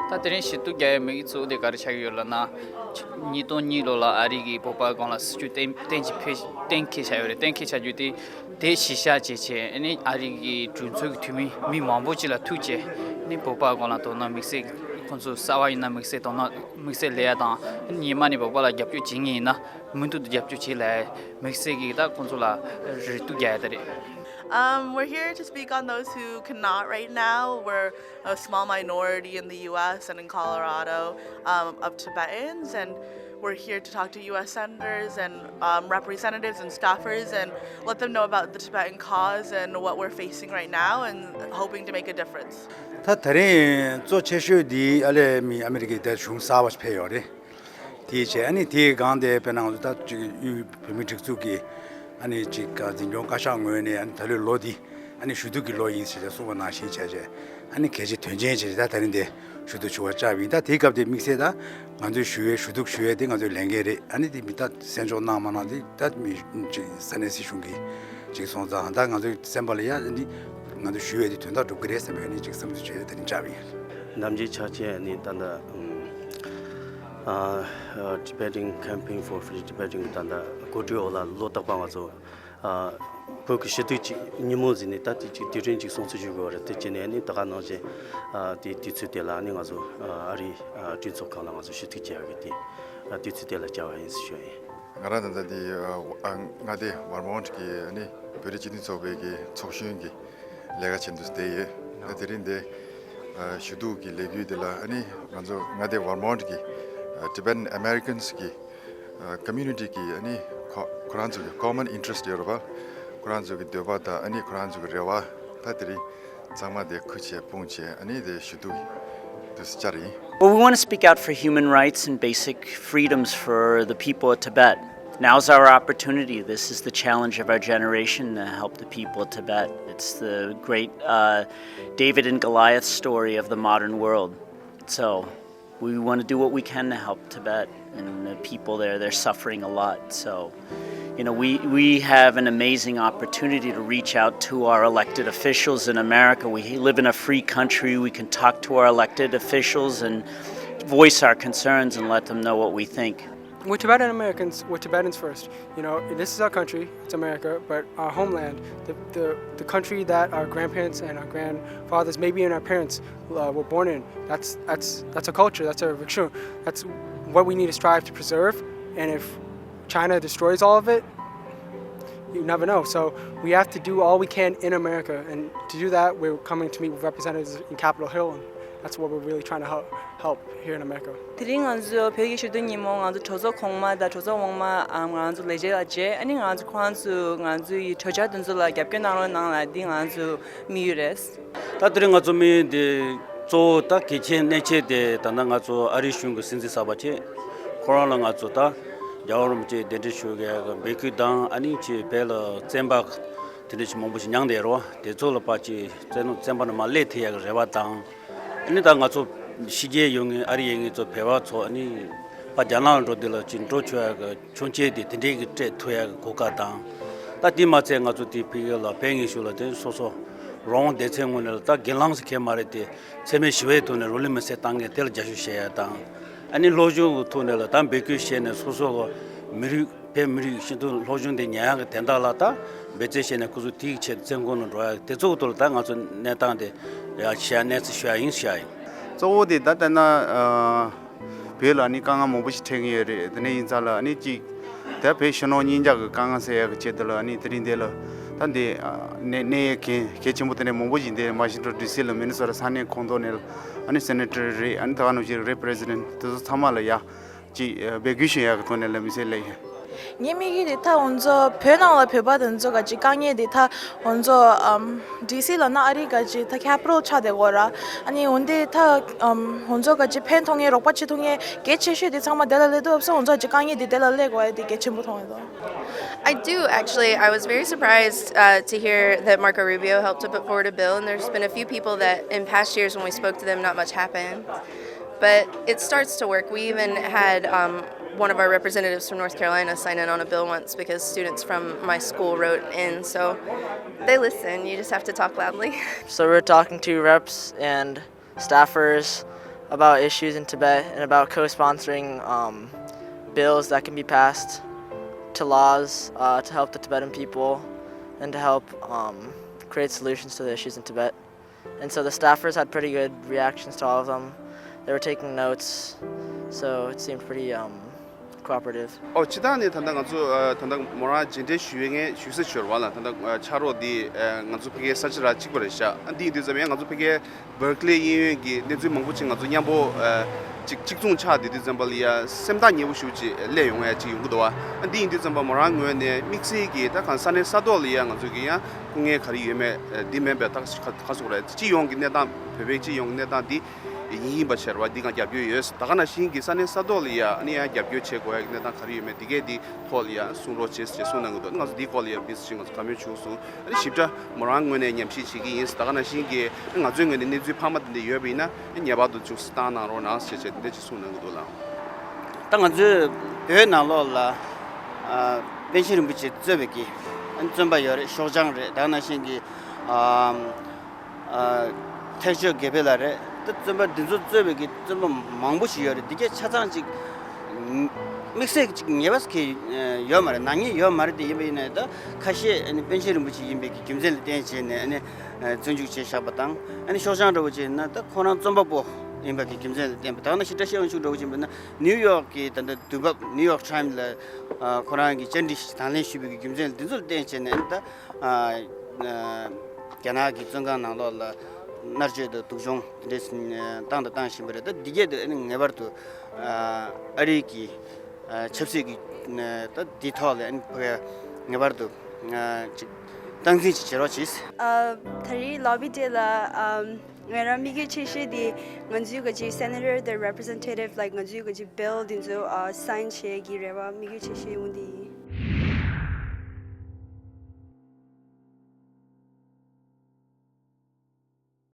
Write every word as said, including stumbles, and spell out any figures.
ད་དེ་རིང་ཞུ་གཏུག་རྒྱག་ཡའི་དམིགས་ཡུལ་གཙོ་བོ་དེ་ག་རེ་ཆགས་ཀྱི་ཡོད་ལབ་ན། ཉིས་སྟོང་གཉིས་ལོ་ལ་ཨ་རི་གིས་བོད་པ་སྒང་ལ་སྲིད་ཇུས་གཏན་གཏན་གྱི་ཕེ་གཏན་འཁེལ་བྱས་ཡོད་རེད། གཏན་འཁེལ་བྱ་རྒྱུ་དེ་དེ་གཞི་བཞག་བྱས་བྱས། ཨ་ནི་ཨ་རི་གི་གྲོས་ཚོགས་ཀྱི་འཐུས་མི་མི་མང་པོ་ཅིག་ལ་ཐུག་བྱས། ཨ་ནི་བོད་པ་སྒང་ལ་དོ་སྣང་དམིགས་བསལ་ཁོང་ཚོ་གསར་པ་ཡིན་ན་དམིགས་བསལ་དོ་སྣང་དམིགས་བསལ་སླེབས་ཡ་དང་། ཨ་ནི་སྔོན་མ་ནས་བོད་པ་ལ་རྒྱབ་སྐྱོར་བྱེད་མཁན་ཡིན་ན་མུ་མཐུད་དུ་རྒྱབ་སྐྱོར་བྱེད་ལབ་དམིགས་བསལ་གྱིས་ད་ཁོང་ཚོ་ལ་རེ་སྐུལ་རྒྱག་ཡ་དེ་རེད། Um, we're here to speak on those who cannot right now. We're a small minority in the U S and in Colorado, um, of Tibetans, and we're here to talk to U S senators and, um, representatives and staffers and let them know about the Tibetan cause and what we're facing right now and hoping to make a difference. ད་དེ་རིང་གཙོ་ཆེ་ཤོས་འདི་ཨ་ལས་མི་ཨ་མི་རི་ཀའི་དེ་གཞུང་གསར་པ་ཕེབས་ཡོད་རེད། དེའི་རྗེས་ཨ་ནི་དེའི་སྒང་དེ་དཔེར་ན་ང་ཚོ་ད་ཅིག་དབུས་བོད་མིའི་སྒྲིག་འཛུགས་ཀྱི་ཨ་ནི་ཅིག་འཛིན་སྐྱོང་བཀའ་ཤག་ངོས་ནས་ཨ་ནི་ད་ལོའི་ལོ་འདི་ཨ་ནི་ཞུ་གཏུག་གི་ལོ་ཡིན་ཟེར་བྱས་གསུངས་པ་ནང་བཞིན་བྱས་བྱས། ཨ་ནི་གལ་ཆེ་དོན་ཆེན་བྱས་བྱས་ད་དེ་རིང་འདི་ཞུ་གཏུག་ཞུ་བར་བཅར་བ་ཡིན། ད་དེའི་སྐབས་དེ་དམིགས་བསལ་ད་ང་ཚོའི་ཞུ་བའི་ཞུ་གཏུག་ཞུ་ཡས་དེ་ང་ཚོའི་ལས་འགན་རེད། ཨ་ནི་དེ་མི་ད་གསན་འཇོག་གནང་མ་གནང་དེ་ད་མི་ཅིག་ས་གནས་སྲིད་གཞུང་གིས་ཅིག་སོང་ཙང་ད་ང་ཚོའི་སེམས་པ་ལ་ཡ་ཨ་ནི་ང་ཚོ་ཞུ་བའི་དེ་དོན་དག་འགྲུབ་ཀྱི་རེད་བསམ་པའི་ཨ་ནི་ཅིག་བསམ་ཚུལ་བྱས་དེ་རིང་བཅར་བ་ཡིན། ནམ་རྒྱུན་ཆ་ཆེན་ནི་ད་ལྟ་ཨ་ཨ་Tibetan Campaign for Free Tibet གི་ད་ལྟ་གོ་སྒྲིག་འོག་ལ་ལོ་རྟག་པར་ང་ཚོ་ཨ་བོད་ཀྱི་ཞུ་གཏུག་ཅིག་ཉིན་མོ་ཟིན་ནས་ད་དེ་ཅིག་དུས་དྲན་ཅིག་སྲུང་བརྩི་ཞུ་དགོས་པ་རེད། དེ་བྱས་ནས་ནི་ད་ག་ནང་བཞིན་ཨ་དེ་དུས་ཚོད་དེ་ལ་ནི་ང་ཚོ་ཨ་ཨ་རིའི་ཨ་གྲོས་ཚོགས་ཁང་ལ་ང་ཚོ་ཞུ་གཏུག་བྱེད་ཡག་གི་དེ་ཨ་དུས་ཚོད་དེ་ལ་བཅར་བ་ཡིན་ཟེར་ཞུ་ཡ་ཡིན། ང་རང་ད་ལྟ་འདི་ཨ་མངའ་སྡེ་ཝར་མོན་ཊི་གི་ནི་བོད་རིགས་སྤྱི་མཐུན་ཚོགས་པའི་གི་ཚོགས་གཞོན་གྱི་ལས་ཀ་བྱེད་འདུག་བསྡད་ཡོད། ད་དེ་རིང་འདི་ཨ་ཞུ་གཏུག་གི་ལས་འགུལ་འདི་ལ་ཨ་ནི་ང་ཚོ་མངའ་སྡེ་ཝར་མོན་ཊི་གི་ཨ་Tibetan Americans་གི་ཨ་community་གི་ཨ་ནི་ཁོ་ཁོ་རང་ཚོ་གི་common interest་ཡོད་རེད་པ། ཁོ་རང་ཚོ་གི་འདོད་པ་དང་ཨ་ནི་ཁོ་རང་ཚོ་གི་རེ་བ་ད་དེ་རིང་ཚང་མ་དེ་ཁུར་བྱས་སྤུངས་བྱས་ཨ་ནི་དེ་ཞུ་གཏུག་དུ་བཅར་ཡིན། Well, we want to speak out for human rights and basic freedoms for the people of Tibet. Now's our opportunity. This is the challenge of our generation to help the people of Tibet. It's the great uh, David and Goliath story of the modern world. So we want to do what we can to help Tibet and the people there. They're suffering a lot. So you know, we, we have an amazing opportunity to reach out to our elected officials in America. We live in a free country. We can talk to our elected officials and voice our concerns and let them know what we think. We're Tibetan Americans. We're Tibetans first. You know, this is our country. It's America, but our homeland, the, the, the country that our grandparents and our grandfathers, maybe even our parents, uh, were born in, that's, that's, that's a culture. That's a rikshun. That's what we need to strive to preserve. And if China destroys all of it, you never know. So we have to do all we can in America. And to do that, we're coming to meet with representatives in Capitol Hill. And that's what we're really trying to help, help here in America. དེ་རིང་ང་ཚོ་བོད་ཀྱི་ཞུ་གཏུག་ཉིན་མོ་ང་ཚོ་གྲོས་ཚོགས་གོང་མ་དང་གྲོས་ཚོགས་འོག་མ་ཨམ་ང་ཚོ་ལས་བྱེད་ལ་མཇལ། ཨ་ནི་ང་ཚོ་ཁོང་ཚོས་ང་ཚོའི་གྲོས་འཆར་དེ་ཚོ་ལ་རྒྱབ་སྐྱོར་གནང་རོགས་གནང་ལ་འདི་ང་ཚོ་དམིགས་ཡུལ་རེད། ད་དེ་རིང་ང་ཚོ་མི་འདི་གཙོ་བོ་ད་གལ་ཆེན་གནད་ཆེ་དེ་ད་ལྟ་ང་ཚོ་ཨ་རིའི་གཞུང་གི་སྲིད་འཛིན་གསར་པ་བྱས། ཁོ་རང་ལ་ང་ཚོ་ད་རྒྱལ་བ་རིན་པོ་ཆེ་གདན་འདྲེན་ཞུ་གི་ཡག་གི་འབོད་སྐུལ་དང་ཨ་ནི་ཅིག་བོད་ལ་བཙན་པ་དེ་འདྲ་ཞིག་མང་པོ་ཞིག་མྱངས་བསྡད་རོ། དེ་ཚོ་ལ་ཕར་ཅིག་བཙན་བཙན་པ་ནས་མར་སླེབས་ཐུབ་ཡག་གི་རེ་བ་དང་། ཨ་ནི་ད་ང་ཚོ་ཕྱི་རྒྱལ་ཡོད་མཁན་ཨ་རི་ཡོད་མཁན་ཚོ་བོད་པ་ཚོ་ཨ་ནི་ཕར་རྒྱ་ནག་ལ་འགྲོ་དུས་ལ་ཅིག་འགྲོ་ཆོག་ཡག་གི་མཆོང་སྐྱོད་དེ་དེ་འདྲའི་གི་སྤྲད་ཐུབ་ཡག་གི་གོ་སྐབས་དང་། ད་དེ་མ་ཚད་ང་ཚོ་དེ་ཕ་གི་ལ་བོད་ངེས་ཤུགས་ལ་དེ་སོ་སོ་རང་དབང་སྡེ་ཚན་ངོས་ནས་ལ་ད་སྒེར་ལངས་སུ་ཁེལ་མ་རེད་དེ། འཚེ་མེད་ཞི་བའི་ཐོག་ནས་རོ་ལི་མི་སེར་བཏང་མཁན་དེ་ལ་རྒྱབ་སྐྱོར་བྱེད་ཡ་དང་། ཨ་ནི་སློབ་སྦྱོང་གི་ཐོག་ནས་ལ་ད་འབོད་སྐུལ་བྱས་ནས་སོ་སོ་གི་མི་རིགས་བོད་མི་རིགས་སྤྱི་མཐུན་སློབ་སྦྱོང་དེ་ཉན་ཡག་གི་དོན་དག་ལ་ད་འབད་བརྩོན་བྱས་ནས་ཁོ་ཚོ་དེའི་ཆེད་དུ་བཙན་ཁང་ནང་འགྲོ་ཡག་དེ་ཚོ་གི་ཐོག་ལ་ད་ང་ཚོ་གནས་སྟངས་དེ་ཡ་བཤད་གནས་ཚུལ་ཞུ་ཡ་ཡིན་ཞུ་ཡ་ཡིན། གཙོ་བོ་དེ་ད་ལྟ་ན་ཨ། བོད་ལ་ནི་དཀའ་ངལ་མང་པོ་ཞིག་འཕྲད་ཀྱི་ཡོད་རེད། དེ་ནས་ཡིན་ཙང་ལ་ནི་གཅིག་ད་བོད་ཕྱི་ནང་གཉིས་ཆ་གི་དཀའ་ངལ་སེལ་ཡག་གི་ཆེད་དུ་ལ་ནི་དེ་རིང་འདི་ལ་ད་འདི་གནས་གནས་ཡག་མཁན་གལ་ཆེན་པོ་དེ་འདྲ་མང་པོ་ཞིག་འདི་ཝ་ཤིང་ཊོན་ཌི་སི་ལ་མི་ནི་སོ་ཊ་ས་གནས་ཁོངས་གཏོགས་ནས་ལ་ཨ་ནི་སེ་ནེ་ཊར་རེད། ཨ་ནི་ད་ག་ནང་བཞིན་རེད་པི་རེ་སི་ཌེན་ཊི་དེ་ཚོ་ཚང་མ་ལ་ཡ་གཅིག་འབོད་སྐུལ་ཞུ་ཡག་གི་ཐོག་ནས་ལ་མི་སེར་ལ་ཡ། ངའི་དམིགས་ཡུལ་དེ་ད་ང་ཚོ་བོད་ནང་ལ་བོད་པ་དེ་ཚོ་ག་ཅིག་དཀའ་ངལ་དེ་ད་ང་ཚོ་ཨམ་ཌི་སི་ལབ་ན་ཨ་རི་ག་ཅིག་ད་ཁེ་པི་ཊལ་ཆགས་བསྡད་ཡོད་ར། ཨ་ནི་འོན་ཏེ་ད་ཨམ་ང་ཚོ་ག་ཅིག་ཕན་ཐོགས་མཁན་རོགས་པ་བྱེད་ཐུབ་མཁན་གལ་ཆེ་ཤོས་དེ་ཚང་མ་དེ་ལ་སླེབས་འདུག་བསམ། ང་ཚོ་ག་ཅིག་དཀའ་ངལ་དེ་དེ་ལ་སླེབས་དགོས་ཡ་དེ་གལ་ཆེན་པོ་མཐོང་ཡོད་དོ། I do, actually. I was very surprised uh, to hear that Marco Rubio helped to put forward a bill, and there's been a few people that in past years when we spoke to them, not much happened. But it starts to work. We even had um, one of our representatives from North Carolina sign in on a bill once because students from my school wrote in. So they listen. You just have to talk loudly. So we're talking to reps and staffers about issues in Tibet and about co-sponsoring um, bills that can be passed to laws uh, to help the Tibetan people and to help um, create solutions to the issues in Tibet. And so the staffers had pretty good reactions to all of them. They were taking notes, so it seemed pretty um, cooperative. ཨོ་སྤྱིར་བཏང་ནས་ད་ལྟ་ང་ཚོ་ཨ་ད་ལྟ་མོ་རང་མཇལ་འཕྲད་ཞུ་ཡས་ངས་ཞུ་ས་ཞོར་བ་ལ་ད་ལྟ་ཨ་ཕྱག་རོགས་འདི་ཨ་ང་ཚོ་ཕ་གིའི་ས་ཆ་ར་གཅིག་པ་རེད་ཤག་ཨ་འདི་ཡིན་དུས་ཙམ་ཡང་ང་ཚོ་ཕ་གིའི་Berkeley་གཡས་གཡོན་གྱི་གནས་ཚུལ་མང་པོ་ཅིག་ང་ཚོ་མཉམ་པོ་ཨ་ཅིག་གཅིག་མཚུངས་ཆགས་བསྡད་དུས་ཙམ་པ་ལ་ཡ་སེམས་ཐག་ཉེ་པོ་ཞེ་པོ་ཅིག་སླེབས་ཡོང་ཡ་ཅིག་ཡོང་གི་འདུག་བ། ཨ་འདི་ཡིན་དུས་ཙམ་པ་མོ་རང་ངོས་ནས་དམིགས་བསལ་གྱི་ད་གང་ས་གནས་ས་ཐོག་ལ་ཡ་ང་ཚོ་གི་ཡང་སྐུ་ངལ་ག་རེ་ཡོད་མེད་ཨ་འདི་མིན་པའི་ད་ག་ག་ཟེར་དགོས་རེད། སྤྱི་ཡོངས་ཀྱི་གནས་སྟངས་བོད་པའི་སྤྱི་ཡོངས་ཀྱི་གནས་སྟངས་འདི་ཡིན་ཡིན་པ་བྱས་ར་བ་འདི་ང་རྒྱབ་སྐྱོར་ཡོད། ད་ག་ནང་བཞིན་གྱི་ས་གནས་ས་ཐོག་ལ་ཡ་ཨ་ནི་ཡང་རྒྱབ་སྐྱོར་བྱེད་དགོས་ཡ་གི་གནས་སྟངས་ག་རེ་ཡོད་མེད་འདི་གས་འདི་ཐོག་ལ་ཡ་གསུང་རོགས་བྱེད་ཅེས་གསུངས་གནང་གི་འདུག་ང་ཚོ་འདིའི་སྐོར་ལ་ཡ་མི་སུ་ཞིག་ང་ཚོ་བཀའ་མོལ་བྱུང་སོང་། ཨ་ནི་ཞིབ་ཕྲ་མོ་རང་ངོས་ནས་ཉམས་ཞིབ་བྱེད་ཀྱི་ཡིན། ད་ག་ནང་བཞིན་གྱི་ང་ཚོའི་ངོས་ནས་གནས་ཚུལ་ཕ་མ་དེ་འདྲ་ཡོད་པ་ཡིན་ན་ངེས་པར་དུ་ཅུང་ཟད་བཏང་གནང་རོགས་གནང་ཞེས་བྱས་དེ་འདྲ་ཅིག་གསུངས་གནང་གི་འདུག་ལགས། ད་ང་ཚོའི་བོད་ནང་ལོགས་ལ་ཨ་པཎ་ཆེན་རིན་པོ་ཆེ་གཙོས་པའི་གི་ཨ་ནི་བཙོན་པ་ཡོད་རེད། ཤོག་བྱང་རེད། ད་ག་ནང་བཞིན་གྱི་ཨ་ཨ་ཐེག་མཆོག་དགེ་འཕེལ་ལགས་རེད། ད་བཙོན་པ་འདི་ཚོ་གཙོས་པའི་གི་བཙོན་པ་མང་པོ་ཞིག་ཡོད་རེད། འདི་གས་ཆ་ཚང་ཅིག་དམིགས་བསལ་ཅིག་ངེས་པ་ཞིག་ཡོད་མ་རེད། ནག་ཉེས་ཡོད་མ་རེད། དེ་ཡིན་པ་ཡིན་ན་ད་ཁ་ཤས་ཨ་ནི་པཎ་ཆེན་རིན་པོ་ཆེ་ཡིན་པའི་གི་རྒྱུ་མཚན་ལ་བརྟེན་བྱས་ནས་ཨ་ནི་བཙོན་འཇུག་བྱས་བཞག་པ་དང་། ཨ་ནི་ཤོག་བྱང་འདྲ་བོ་བྱས་ན་ད་ཁོ་རང་བཙོན་པ་པོ་ཡིན་པ་གི་རྒྱུ་མཚན་ལ་བརྟེན་པ་དང་། ནང་བཞིན་བཀྲ་ཤིས་དབང་ཕྱུག་འདྲ་བོ་བྱས་པ་ན་ནིའུ་ཡོག་གི་ད་ལྟ་དུས་བབ་ནིའུ་ཡོག་ཊའིམ་ལ་ཁོ་རང་གི་བཅར་འདྲི་དང་ལེན་ཞུས་པའི་གི་རྒྱུ་མཚན་ལ་འདི་ཚོ་ལ་བརྟེན་བྱས་ནས་ཨ་ནི་ད། ཨ་ཨ་རྒྱ་ནག་གི་བཙོན་ཁང་ནང་ལོགས་ལ་མནར་གཅོད་དང་སྡུག་སྦྱོང་དེ་འདྲས་བཏང་དང་བཏང་བཞིན་པ་རེད། ད་འདི་གས་དེ་ཨ་ནི་ངེས་པར་དུ་ཨ་ཨ་རི་གི་ཨ་ཆབ་སྲིད་ཀྱི་ཨ་ད་འདི་ཐོག་ལ་ཨ་ནི་ཕ་གིར་ངེས་པར་དུ་ཨ་ཅིག་སྟངས་འཛིན་ཅིག་བྱེད་རོགས་གྱིས། ཨ་ད་རེས་ལོ་བི་ཌེ་ལ་ཨམ་ང་རང་དམིགས་ཡུལ་ཆེ་ཤོས་དེ་ང་ཚོའི་ག་ཅིག་སེ་ནེ་ཊར་དང་རེ་པི་རི་ཛེན་ཊེ་ཊིབ་ལའིཀ་ང་ཚོའི་ག་ཅིག་བིལ་དེ་ཚོ་ཨ་སའིན་བྱེད་ཀྱི་རེ་བ་དམིགས་ཡུལ་ཆེ་ཤོས་ཡོང་དེ་ཡིན།